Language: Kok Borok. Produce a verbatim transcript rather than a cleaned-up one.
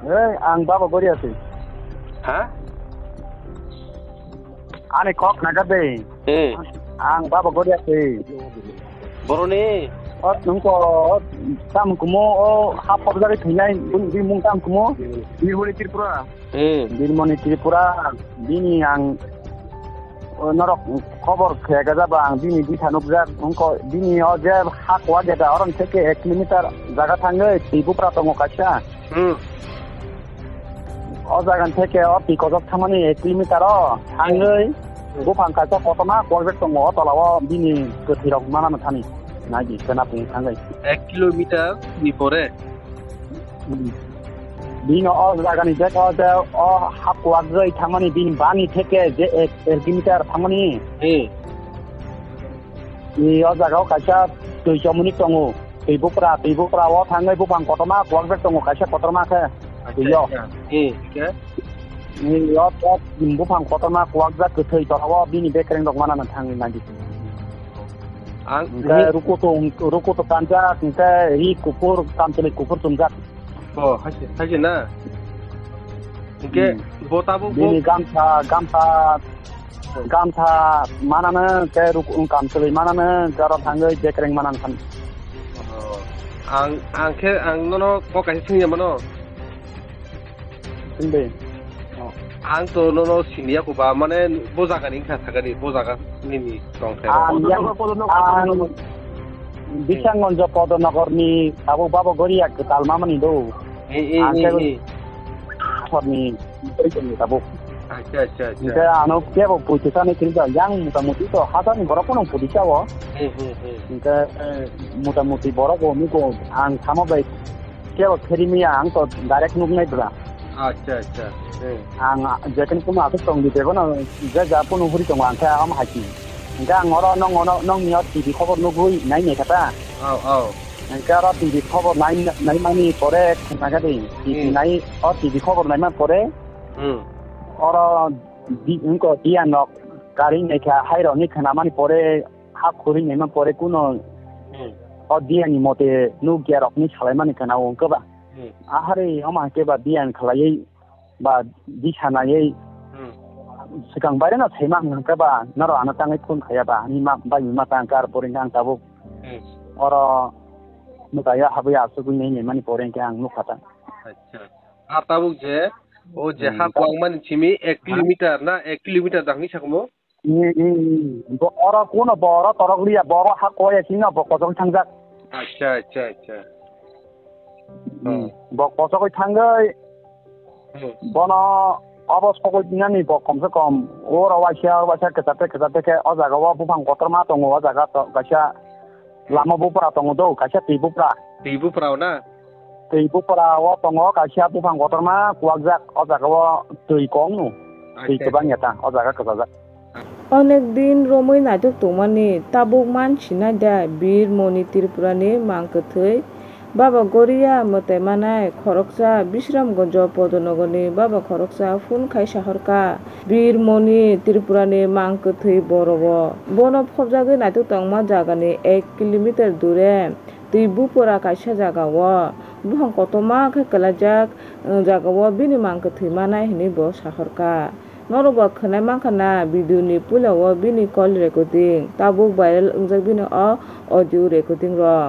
Hey, ang Baba Gori achi. Ha? Ani kok naga de. Hmm. Ang Baba Gori achi. Boroni? O, nungko, o, tam kumo, o, hap hop jagwi thinai, bini mung tam kumo? Birmoni Tripura. Hmm. Birmoni Tripura, bini ang, o, norok khobor khega jaba ang, bini bisa nukjak, nungko, bini o je hak wa geda, oron theke ek kilometer jaga thangwi, twi bupra tongo kaisa. Hmm. O jaga theke o twi kojok thangmani ek kilometer o thangwi, hmm, buphang kaisa kotorma kwkjak tongo, o tola o bini kwthwi rok manano thani. Nagi, kena pung thangwi. Ek kilometer ni pore? Hmm. Bini o jagani je o je o hak kwkjak thangmani bini bani theke je ek, ek kilometer thangmani. Hmm. Ni o jaga o kaisa twi chomoni tongo. Twi bupra, twi bupra o thangwi buphang kotorma kwkjak tongo, kaisa kotorma khe. Acha, twi o. Acha. Hmm, khe? Ni o, o buphang kotorma kwkjak kwthwi tola o bini bekereng rok manana thangwi nadi. Ang, hingke hmm. Rukutu, rukutu kanjak, hingke ri kuphur, kamchwlwi kuphur chumjak. O, haise, haise na? Hingke hmm. Bo tabuk bo bini gamsa, gamsa Gamsa manano, tei ruk-, kamchwlwi manano, oro thangwi bekereng manano khan. Oh. Ang, ang khe, ang nono kok kaisa swngya mano. Swngdi. Oh. Ang to nono siniya ko ba, mane bo jaga ni wngkha sakani, bo jaga nini tong khe. Ang yang, ang Bisanggonjo Podonogor ni abo Baba Goria kwtal mamani do. Eh, eh, ang eh, khe eh. Horni tabuk. Acha, acha, acha. Hingke ano kebo puitisa ni kiri da, yang mota moti to hazar ni borok pono puitisa o. Hmm, hmm, hmm. Hingke, eh, mota moti borok o nugo ang samo bai kebo kheri miya ang to direct nuk nai bra. Acha, acha. Hmm. Ang jekin pono asuk tong di bego no je ja pono huri tongo ang khe am haki. Hingke ang oro nong ono nong ni o T V khobor nugui nai nai kata. Au, au. Hingke oro T V khobor nai, naimani pore khna khe di. T V hmm. Nai, o T V khobor naimani pore. Hmm. Oro di, wngko diyan rok kari naikha, hai rok ni khna mani pore, ha khuri naima pore kuno hmm. O diyan ni mote nukya rok ni salai mani khna wngkhe ba. Hmm. Ahari omo hake ba diyan khlaiwi ba di sanaiwi hmm. Swkang baireno saima hwnkhe ba norok ano tangwi phone khaiya ba ani ma bai ma tang kar pori ang tabuk hmm. Oro mwtaio habwi asugwi nai naimani pore hwnkhe ang nukha ta. Acha. A tabuk je o je hmm. Ha kwangmani simi ek kilometer na ek kilometer dangni sakomo? Hmm, hmm, hmm. Bo oro kuno bo oro torok liya bo oro ha koya sino bo kosong thangjak. Acha acha acha. Hmm. Oh. Bo kosogwi thangwi hmm. Bono obo sogwi nani bo komse kom oro waisa waisa kwchate kwchate khe o jaga o buphang kotorma tongo o jaga to kaisa hmm. Lama bupra tongo do kaisa twi bupra. Twi bupra o na? Twi bupra o tongo kaisa buphang kotorma kuwakjak o jaga o twi kong no. Twi acha, kwbang acha. Ya ta o jaga kwchajak. Onek din romwi naitok tongmani tabuk mansinai da Bir Moni Tripurani mang kwthwi Baba Goria mwtai manai khoroksa Bisramganjo Podonogorni baba khoroksa phone khai sahorkha Bir Moni Tripurani mang kwthwi borogo. Bono phobjagwi naitok tongma jagani ek kilometer dure twi bupura kaisa jagao buphang kotorma khe kwlaijak jagao bini mang kwthwi manai hinwi bo sahorkha. Norokbo khwnai mankha na video ni puila o bini call recording tabuk viral wngjak bini o audio recording rok.